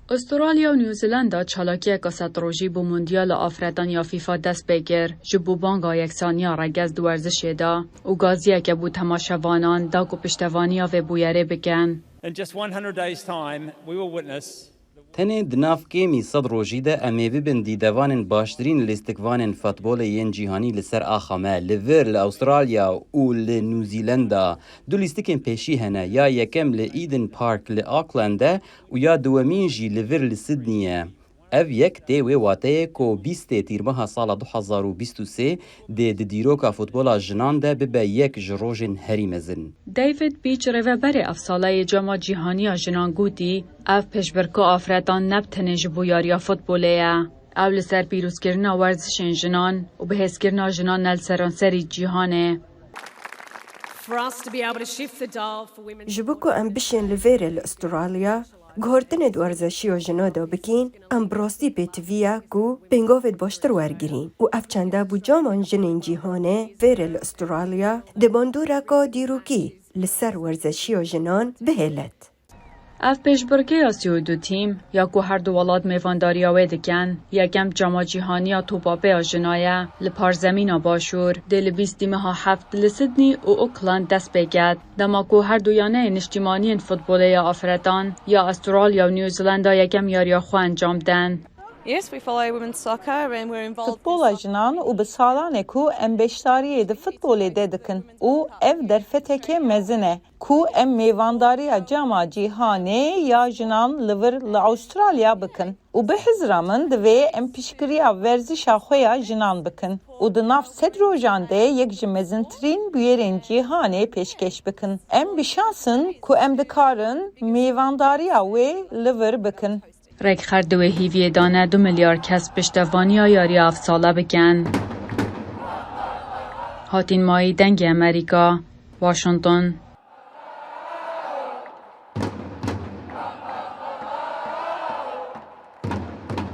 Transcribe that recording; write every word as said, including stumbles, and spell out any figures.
Australya û New Zealand çalakiyeka sed rojî bo Mondyala Afretan ya FIFA dest pê kir, ji bo banga yeksaniya regez di werzişê de û gaziyeke bo temaşevanan da ku piştevaniya vê bûyerê bikin. In just one hundred days' time, we will witness Tenê di nav kêmî sed rojî de em ê bibin dîdevanên baştirîn lîstikvanên futbolê yên cîhanî li ser axa me. Li vir li Australya û li Nû Zîlenda du lîstikên pêşî hene, ya yekem li Eden Park li Auckland e û ya duwemîn jî li vir li Sydney ye. Ev yek tê wê wateyê ku bîstê tîrmeha sala du hezar û bîst û sê dê di dîroka futbola jinan de bibe yek ji rojên herî mezin. David Beach, rêveberê ev sala yê Cema Cîhanî ya Jinan gotî, ev pêşbirka afretan ne bi tenê ji bo yariya futbolê ye. Ew li ser pîrozkirina werzişên jinan û bihêzkirina jinan ne li seranserî cîhanê. For us to be able to shift the dial for women's Ji bo ku em bişên li vêrê li Australya, guhertinê di werzeşiya jina de bikîn, em bi rastî pêtivî ye ku pêngavê di baştir wergirîn û ev çende bû caman jinên cîhanê vêrê li Australya di bandoreka dîrokî li ser werzeşiya jinan bihêlet. Ev pêşbirkeya sî û du tîm ya ku her du welat mêvandariya wê dikin, yekem Cema Cîhanî ya Topa Pê ya Jina ye, li parzemîna Başûr, dê li bîstî meha heft li Sydney û Auckland dest pê ket, dema ku her du yaneyên niştîmaniyên futbolê ya afretan ya Australya û New Zealand yekem yariya xwe encam den. Yes, we follow women's soccer and we're involved. Futbola jinan û bi salan e ku em beşdariyê di futbolê de dikin û ev derfeteke mezin e ku em mêvandariya Cema Cîhanê ya Jinan li vir li Australya bikin û bi hizra min divê em piştgiriya werzişa xwe ya jinan bikin û di nav sed rojan de yek ji mezintirîn bûyerên cîhanê pêşkêş bikin. Em bi şans in ku em dikarin mêvandariya wê li vir bikin. Rêkxer di wê hîviyê de ne du milyar kes piştevaniya yariya ev sale bikin. Hatîn Mayî, Dengê Amerîka, Washington.